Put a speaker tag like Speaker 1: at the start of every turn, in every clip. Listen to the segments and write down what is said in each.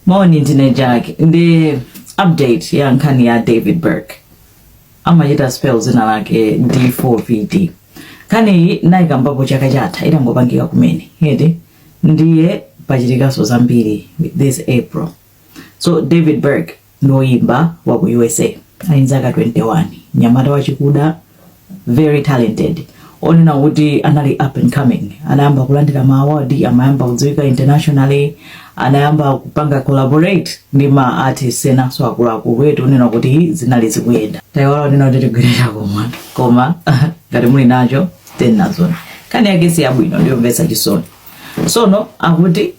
Speaker 1: Moni, ndine Jack ndi update ya nkhani ya David Burke, amachita spell dzina lake D4VD. Nkhani iyi nayikambapo chaka chatha itangopangika kumene eti, ndiye pachitikanso zambiri this April. So David Burke ndi woyimba wa ku USA, ali zaka 21, mnyamata wachikuda, very talented, onena kuti anali up and coming. Anayamba kulandira ma award, amayamba kudziwika internationally, anayamba kupanga collaborate ndi ma artists enanso akuluakulu etu, onena kuti zinali zikuyenda. Tayiwala onena kuti tigwire chakumwa, koma ngati muli nacho teni nazoni. Nkhani yake si yabwino, ndiyomvetsa chisoni. Sono akuti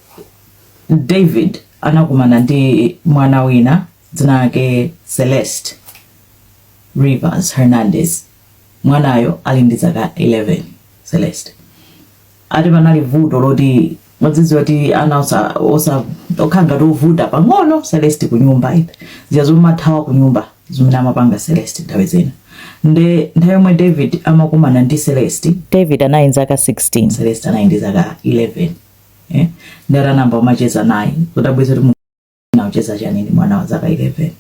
Speaker 1: David anakumana ndi mwana wina dzina lake Celeste Rivas Hernandez. Mwanayo ali ndi zaka 11. Celeste ati panali vuto loti mwadzidziwa kuti ana osa osa okhala ngati ovuta pang'ono. Celeste kunyumba ipi ziya zomathawa kunyumba zimene amapanga Celeste nthawi zina. Nde nthawi yomwe David amakumana ndi Celeste, David anali zaka 16, Celeste anali ndi zaka 11, eh? Ndi atanamba umacheza naye, kudabwitsa kuti naucheza chani ndi mwana wa zaka 11.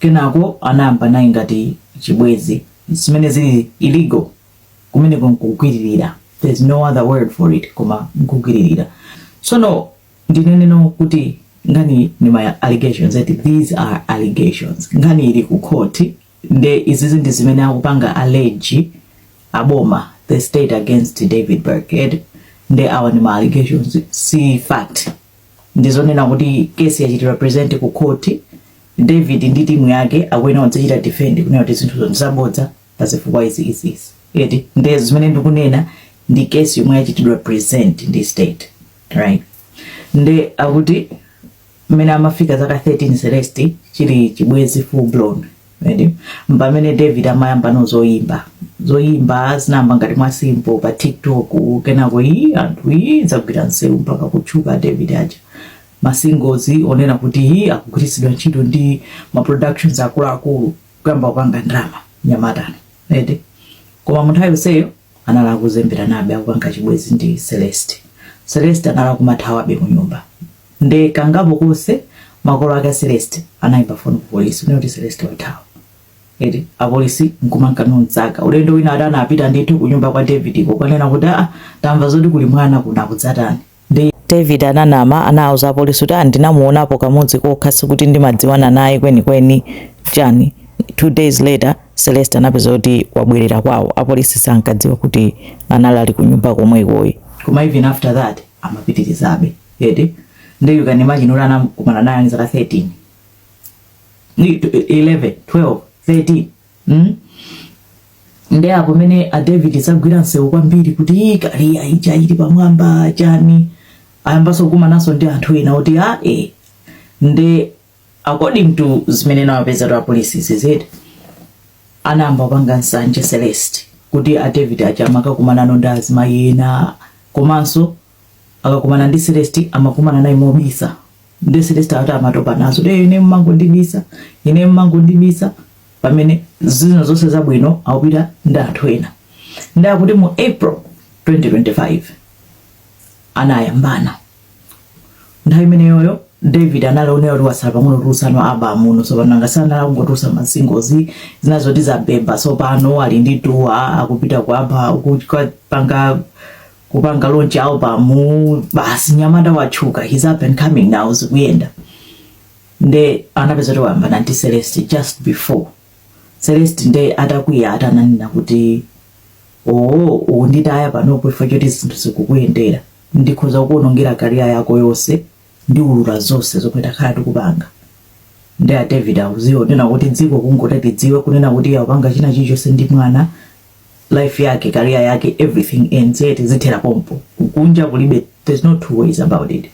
Speaker 1: Kenako anayamba naye ngati chibwezi, zimene zili illegal. Kumeneko nkugwiririra, there's no other word for it koma nkugwiririra. Sono ndineneno kuti nkhani ni ma allegations that these are allegations. Nkhani ili ku court, nde izizi ndi zimene akupanga allege aboma, the state against David Burke. Nde awa ni ma allegations, si fact. Ndizonena kuti kesi yachitidwa present ku court. David ndi timu yake akuyenera kudzichita defend kunena kuti zinthuzo ndizabodza pazifukwa izi, izi, izi eti. Nde zimene ndikunena ndi kesi yomwe yachitidwa present ndi state, right? Nde akuti mmene amafika zaka 13 Celeste, chili chibwezi full blown, right? Pamene David amayamba no zoyimba, zoyimba zinayamba ngati mwa simple pa TikTok. Kenako iyi anthu iyi zagwira nsewu mpaka kutchuka. David aja ma singles onena kuti iyi akugwiritsidwa ntchito ndi ma productions akuluakulu, kuyamba kupanga ndalama nyamatano eti. Koma munthu yonseyo anali akuzembera nabe, akupanga chibwezi ndi Celeste. Celeste anali akumathawabe ku nyumba. Nde kangapo konse makolo ake a Celeste anayimba foni ku polisi kunena kuti Celeste wathawa eti. Apolisi nkumankanonzaka. Ulendo wina ati anapita ndithu ku nyumba kwa David kukanena kuti, "Aa, tamva zoti kuli mwana kuno, akudzatani?" Ndi David ananama, anawuza apolisi kuti, "Ah, ndinamuonapo kamodzi kokha, sikuti ndimadziwana naye kwenikweni chani." 2 days later Celeste anapeza kuti wabwerera kwawo. Apolisi sankadziwa kuti anali ali ku nyumba komwekoyi. Koma even after that amapitirizabe eti. Ndi you can imagine kuti anakumana naye ali zaka 13, 11, 12, 13, Ndi apo mene a David zagwira msewu kwambiri kuti ii career ija ili pamwamba chani, ayambanso kukumananso ndi anthu ena kuti a Nde according to zimene nawapeza to apolisi zizeti, anayamba kupanga nsanje Celeste kuti a David aja amakakumanano ndi azimayi ena, komanso akakumana ndi Celeste amakumana naye mobisa. Ndi Celeste ati amatopa nazo, "De ine mmangondibisa, ine mmangondibisa," pamene zina zonse zabwino akupita ndi anthu ena. Ndi akuti mu April 2025 anayambana. Nthawi imeneyoyo David anali onera kuti wasala pang'ono tulusano album uno. So pano angasanala kungotulusa ma singles, zina zoti zabeba. So pano ali ndi tour, akupita ku album kupanga kupanga launch album. Basi, nyamata watchuka, he's up and coming now, zikuyenda. Nde anapeza kuti wayambana ndi Celeste just before. Celeste nde atakwiya atananena kuti, "Oo, ukunditaya panopo chifukwa choti zinthu zikukuyendera, ndikhoza kukuonongera career yako yonse, ndiulula zonse zomwe takhala tikupanga." Ndi a David akuziwa kunena kuti dziko kungoti lidziwe kunena kuti akupanga china chilichonse ndi mwana, life yake, career yake, everything ends eti, zithera pompo, kunja kulibe, there's no two ways about it.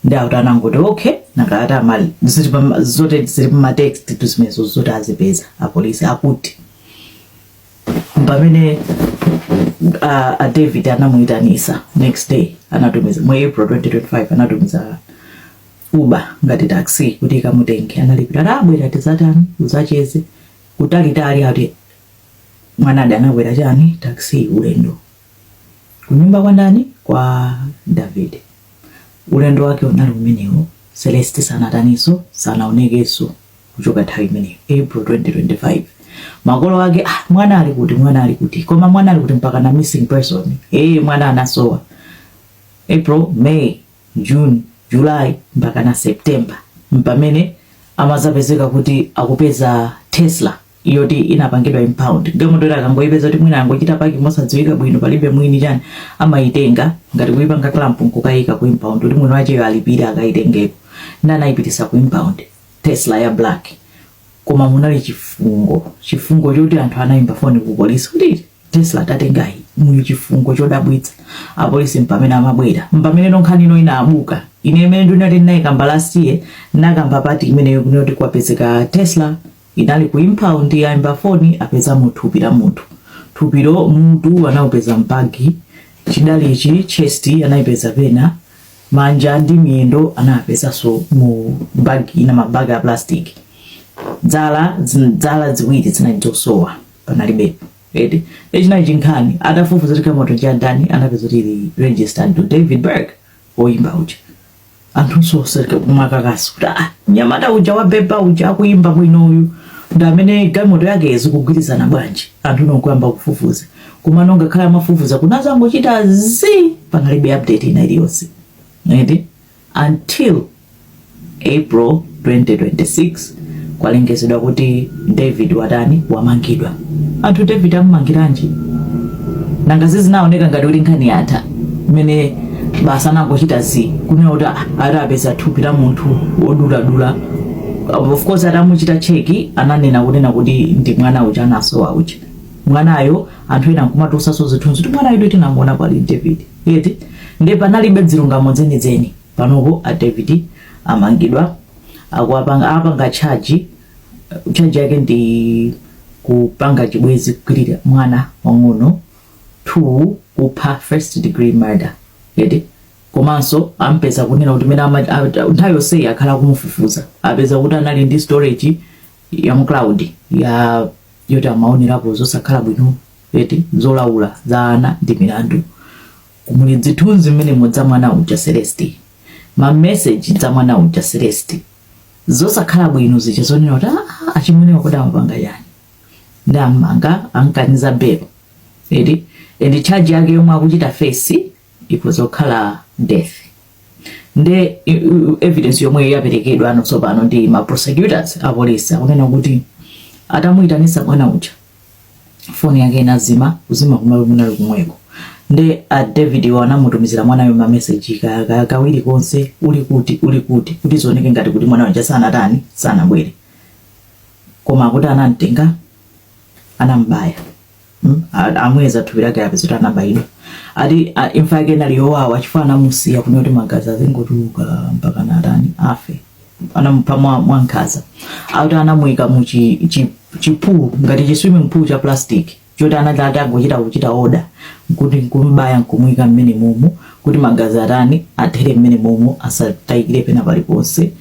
Speaker 1: Ndi akuti anangoti okay, nakati amali zili zote zili pama text tuzimezo zoti azipeza apolisi. Akuti pamene a David anamuyitanisa next day, anatumiza mu April 2025, anatumiza Uber ngati taxi kuti ikamutenge. Analipira, ati abwera tizatani, uzacheze kutalitali. Ati mwanadi anakwera chani, taxi, ulendo kunyumba kwa ndani? Kwa David. Ulendo wake unali umenewo. Celeste sanataninso, sanaonekenso kuchoka nthawi imeneyo, April 2025. Makolo ake, "Ah, mwana ali kuti? Mwana ali kuti?" Koma mwana ali kuti? Mpaka na missing person. Mwana anasowa April, May, June, July mpaka na September, mpamene amazapezeka kuti akupeza Tesla yoti inapangidwa impound. Galimoto akangoyipeza kuti mwina angochita park mosadziwika bwino, palibe mwini chani, amayitenga ngati kuyipanga clamp nkukayika ku impound kuti mwini wacheyo alipire akayitengeko. Ndi anayipitisa ku impound Tesla ya black, koma munali chifungo, chifungo choti anthu anayimba foni ku polisi kuti Tesla tatengayi muli chifungo chodabwitsa. Apolisi mpamene amabwera, mpamene nkhani ino inaabuka. Ine imene ndinati ndinayikamba last year, nakamba pati imeneyo kunoti kwapezeka Tesla inali ku impound, ayimba foni, apezamo thupi la munthu. Thupilo, mutu anawupeza m'bag, chidalichi, chest anayipeza pena, manja ndi miyendo anapezanso mu bag ina, mabagi a plastic. Dzala ziwiri zinali zosowa, panalibepo eti. Echinali chinkhani. Atafufuza kuti galimoto cha ndani, anapeza kuti ili registered to David Burke, woyimba uja. Anthu mwakakasi kuti, ah, mnyamata uja wabeba uja akuimba bwinoyu ndi amene galimoto yake zikugwirizana bwanji? Anthu nokuyamba kufufuza, koma nongakhala amafufuza kunazangochita zi, panalibe update ina iliyonse eti, until April 2026 kwalengezedwa kuti David watani? Wamangidwa. Anthu, David amumangiranji? Nanga zizinaoneka ngati kuti nkhani yatha mmene basa anangochita zi kunena kuti, ah, atapeza thupi la munthu woduladula. Of course atamuchita check ananena kunena kuti ndi mwana uja anasowa uja. Mwanayo anthu ena nkumatusaso zithunzi kuti mwanayo tinamuona pali David eti. Ndiye panalibe zilungamo zenizeni. Panopo a David amangidwa, akuapanga apanga charge. Charge yake ndi kupanga chibwezi, kugwirira mwana wang'ono, two kupha, first degree murder eti. Komanso ampeza kunena kuti mene nthawi yonseyi akhala kumufufuza, apeza kuti anali ndi storage ya mu cloud ya yoti amaonerapo zosakhala bwino eti, zolaula za ana ndi milandu. Kumuli zithunzi mmene za mwana uja Celeste, ma message za mwana uja Celeste, zosakhala bwino zija zonena kuti, ah, achimwene wakuda amapanga yani. Ndi amanga, ankaniza bail eti, and charge yake yomwe akuchita face ikuzokhala death. Nde evidence yomwe yaperekedwa ano tsopano ndi ma prosecutors, apolisi, akunena kuti atamuyitanisa mwana uja, foni yake inazima, kuzima kumalo munali kumweko. Nde a David wanamutumizira mwanayo ma message kawiri konse, "Uli kuti? Uli kuti?" kuti zioneke ngati kuti mwana uja sanatani, sanabwere. Koma akuti anamtenga, anambaya. Amweza thupi lake, apeza kuti anabayidwa. Ati imfa yake inali yowawa chifukwa anamusiya kunena kuti magazi azingotuluka mpaka natani, afe. Anamupha mwankhanza. Akuti anamuyika mu chi pool, ngati chi swimming pool cha plastic choti anati ati angochita kuchita order, kuti nkumbaya nkumuyika mmene momo kuti magazi atani, athere mmene momo, asatayikire pena paliponse.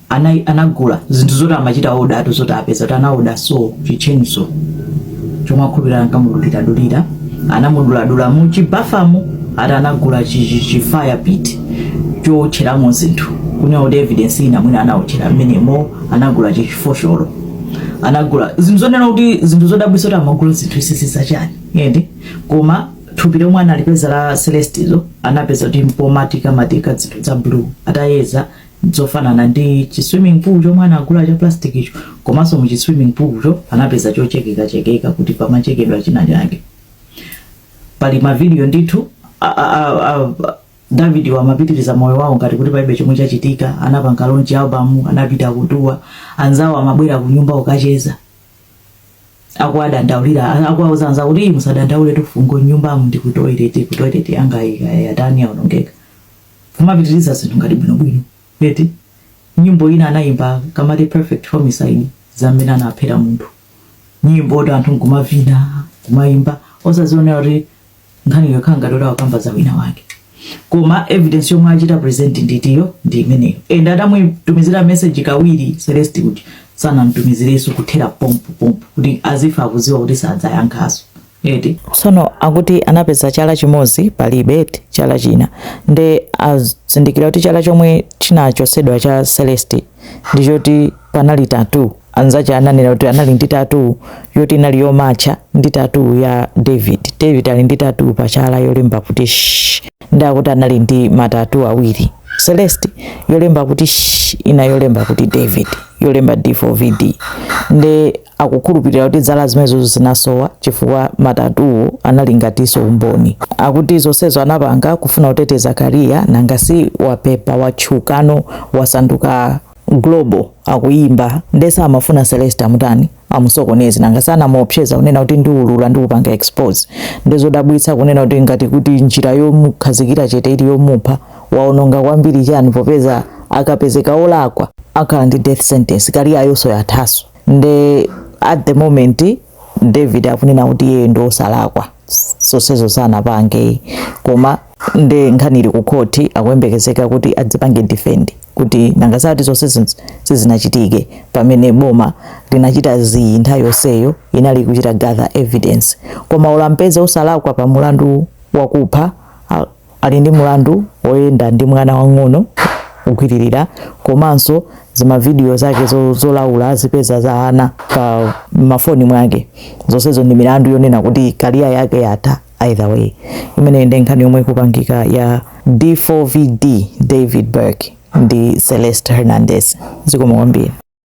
Speaker 1: Anagula zinthu zoti amachita order atu, zoti apeza kuti anaoda so chi chainsaw chomwe akhulupirira ankamudulira-dulira, anamuduladula mu chibafamo. Ati anagula chi fire pit chotcheramo zinthu, kunena kuti evidence ina mwina anawotchera mmenemo. Anagula chifosholo, anagula zinthu zonena kuti zinthu zodabwitsa kuti amagula zinthu isisi zachani ende. Koma thupi lomwe analipeza la Celestizo, anapeza kuti mpomatika matika zinthu za blue, atayeza zofanana ndi chi swimming pool chomwe anagula cha plastic icho. Komanso mu chi swimming pool cho anapeza chochekeka chekeka kuti pamachekedwa china chake. Pali mavidiyo ndithu. David wamapitiriza moyo wawo ngati kuti palibe chomwe chachitika. Anapanga launch album, anapita ku tour, anzawo amabwera ku nyumba kukacheza, akuwadandaulira, akuwauza anzawo kuti, "Musadandaule, tufungo nyumbamu ndi ku toilet, ku toilet yanga yatani, yaonongeka." Kumapitiriza zinthu ngati bwinobwino eti. Nyimbo ina anayimba kamati "Perfect Homicide", zamene anaphera munthu, nyimbo oti anthu nkumavina, kumayimba, osazionera kuti nkhani yokhala ngati kuti akamba za wina wake. Koma evidence yomwe achita present nditiyo, ndi imeneyo. And atamutumizira message kawiri Celeste kuti sanamtumizirenso, kuthera pompo pompo kuti azifa akuziwa kuti sadzayankhaso Eti tsono akuti anapeza chala chimodzi palibe, eti chala china, nde azindikira kuti chala chomwe chinachosedwa cha Celeste ndichoti panali tattoo. Anzache ananena kuti anali ndi tattoo yoti inali yomatcha ndi tattoo ya David. David ali ndi tattoo pachala yolemba kuti shh, ndi akuti anali ndi matattoo awiri, Celeste yolemba kuti shh, ina yolemba kuti David, yolemba D4VD. Nde akukhulupirira kuti zala zimenezo zinasowa chifukwa matattoowo anali ngatinso umboni. Akuti zonsezo anapanga kufuna kuteteza career, nanga si wapepa, watchukano, wasanduka global, akuyimba, ndese amafuna Celeste amutani, amusokoneze, nanga sanamuopseza kunena kuti ndiulula, ndikupanga expose. Ndizodabwitsa kunena kuti ngati kuti njira yomukhazikira chete ili yomupha, waononga kwambiri chani, popeza akapezeka olakwa akhala ndi death sentence, career yonso yathaso. Nde at the moment David akunena kuti iye ndi osalakwa, zonsezo sanapange, koma nde nkhani ili ku khoti, akuyembekezeka kuti adzipange defend kuti nanga sati zonse sizinachitike, pamene boma linachita ziyi nthawi yonseyo inali kuchita gather evidence. Koma ulampeze osalakwa pa mulandu wakupha, ali ndi mulandu woyenda ndi mwana wang'ono kugwiririra, komanso zimavidiyo zake zolaula azipeza za ana pa mafoni mwake. Zonsezo ndi milandu yonena kuti career yake yatha. Either way, imene ndi nkhani yomwe ikupangika ya D4VD, David Burke ndi Celeste Hernandez. Zikomo kwambiri.